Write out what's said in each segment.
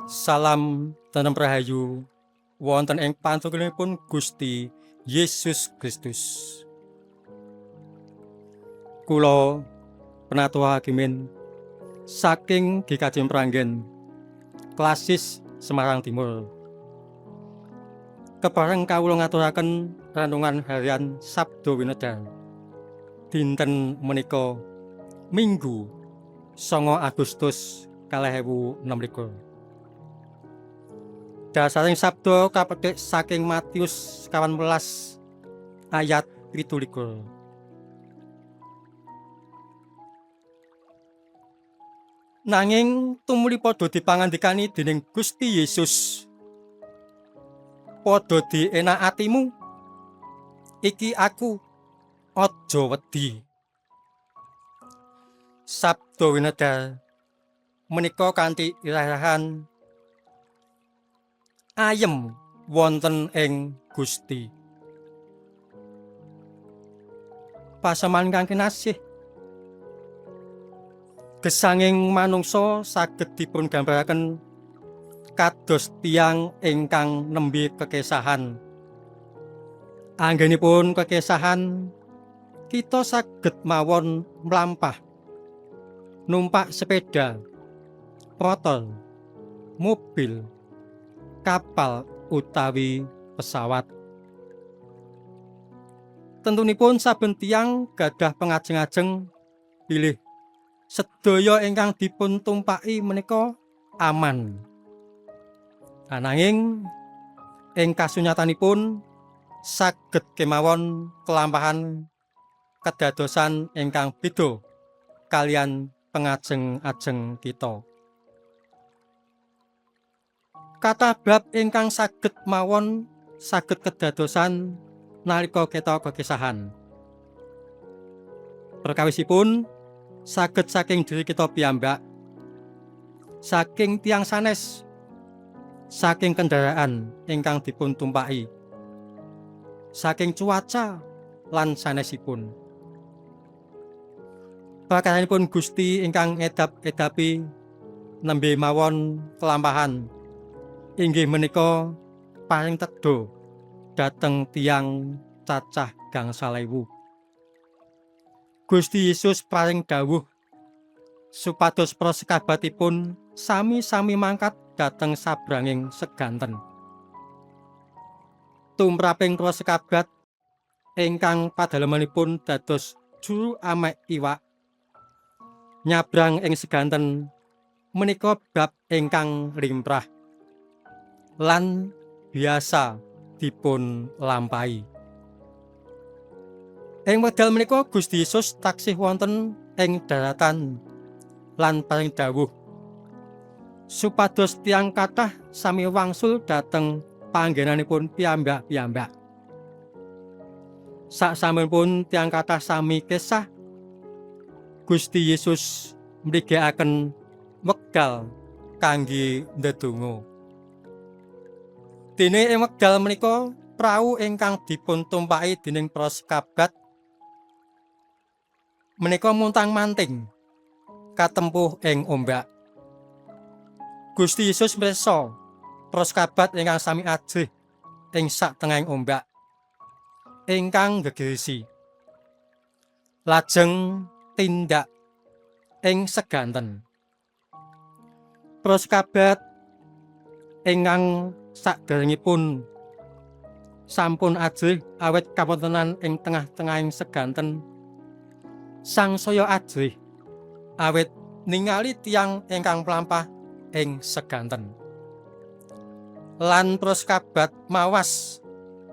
Salam tentrem rahayu wonten ing pantunggalipun Gusti Yesus Kristus. Kula Penatua Hakimin saking GKJ Mranggen, Klasis Semarang Timur. Kepareng kawula ngaturaken renungan harian Sabda Winedhar. Dinten menika Minggu 9 Agustus 2026. Dasaring sabda kapethik saking Matius 18 ayat 17. Nanging tumuli padha dipangandikani dening Gusti Yesus. Padha dienak atimu. Iki aku, aja wedi. Sabda winedhar menika kanthi irah-irahan ayem wonten ing Gusti. Paseman kang kinasih, gesanging manungsa saged dipun gambaraken kados tiyang ingkang nembe kekesahan. Anggenipun kekesahan, kita saged mawon mlampah, numpak sepeda, motor, mobil, kapal utawi pesawat. Tentunipun saben tiyang gadah pengajeng-ajeng bilih sedaya ingkang dipun tumpaki menika aman. Ananging ing kasunyatanipun saged kemawon kelampahan kedadosan ingkang beda kalian pengajeng-ajeng kita. Kathah bab ingkang saged mawon saged kedadosan nalika kita kekisahan. Perkawisipun saged saking diri kita piyambak, saking tiyang sanes, saking kendaraan ingkang dipun tumpaki, saking cuaca lan sanesipun. Prakaranipun Gusti ingkang ngedap-edapi nembe mawon kelampahan inggih menika paring tedha dhateng tiyang cacah gangsal ewu. Gusti Yesus paring dawuh supados para sekabatipun sami-sami mangkat dhateng sabranging seganten. Tumraping para sekabat ingkang padalemanipun dados juru amek iwak, nyabrang ing seganten menika bab ingkang limrah lan biasa dipun lampahi. Ing wekdal menika Gusti Yesus taksih wonten ing daratan lan paring dawuh supados tiyang kathah sami wangsul dhateng panggenanipun piyambak-piyambak. Saksampunipun tiyang kathah sami kesah, Gusti Yesus mligakaken wekdal kangge ndedonga. Dene ing wekdal menika prau ingkang dipun tumpaki dening para sekabat menika muntang-manting katempuh ing ombak. Gusti Yesus mresa para sekabat ingkang sami ajrih ing satengahing ombak ingkang gegirisi. Lajeng tindak ing seganten. Para sekabat ingkang saderengipun sampun ajrih awit kawontenan ing tengah-tengahing seganten sangsaya ajrih awit ningali tiyang ingkang mlampah ing seganten. Lan para sekabat mawas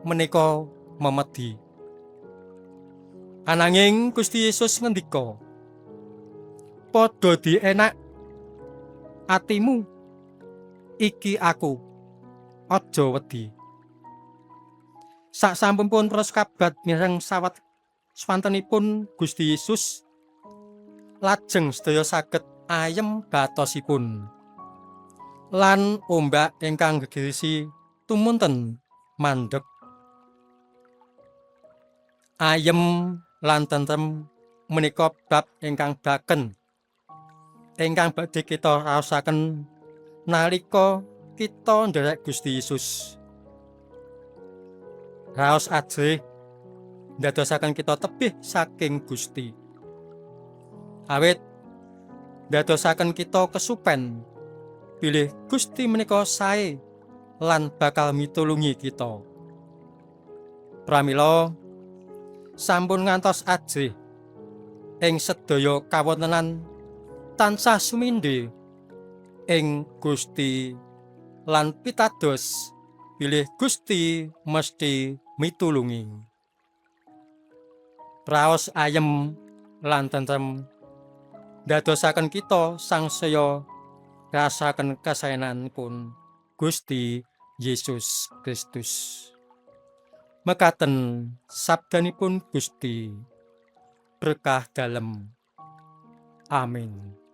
menika memedi. Ananging Gusti Yesus ngendika, "Padha dienak atimu, iki aku, aja wedi." Saksampunipun para sekabat mireng sawet swantenipun Gusti Yesus, lajeng sedaya saged ayem batosipun. Lan ombak ingkang gegirisi tumunten mandheg. Ayem lan tentrem menika bab ingkang baken Ingkang badhe kita raosaken nalika kita nderek Gusti Yesus. Raos ajrih ndadosaken kita tebih saking Gusti. Awit ndadosaken kita kesupen bilih Gusti menika sae lan bakal mitulungi kita. Pramila sampun ngantos ajrih ing sedaya kawontenan tansah sumindhe ing Gusti lan pitados bilih Gusti mesti mitulungi. Raos ayem lan tentrem ndadosaken kita sangsaya rasaken kasaenanipun Gusti Yesus Kristus. Mekaten sabdanipun Gusti. Berkah dalem. Amin.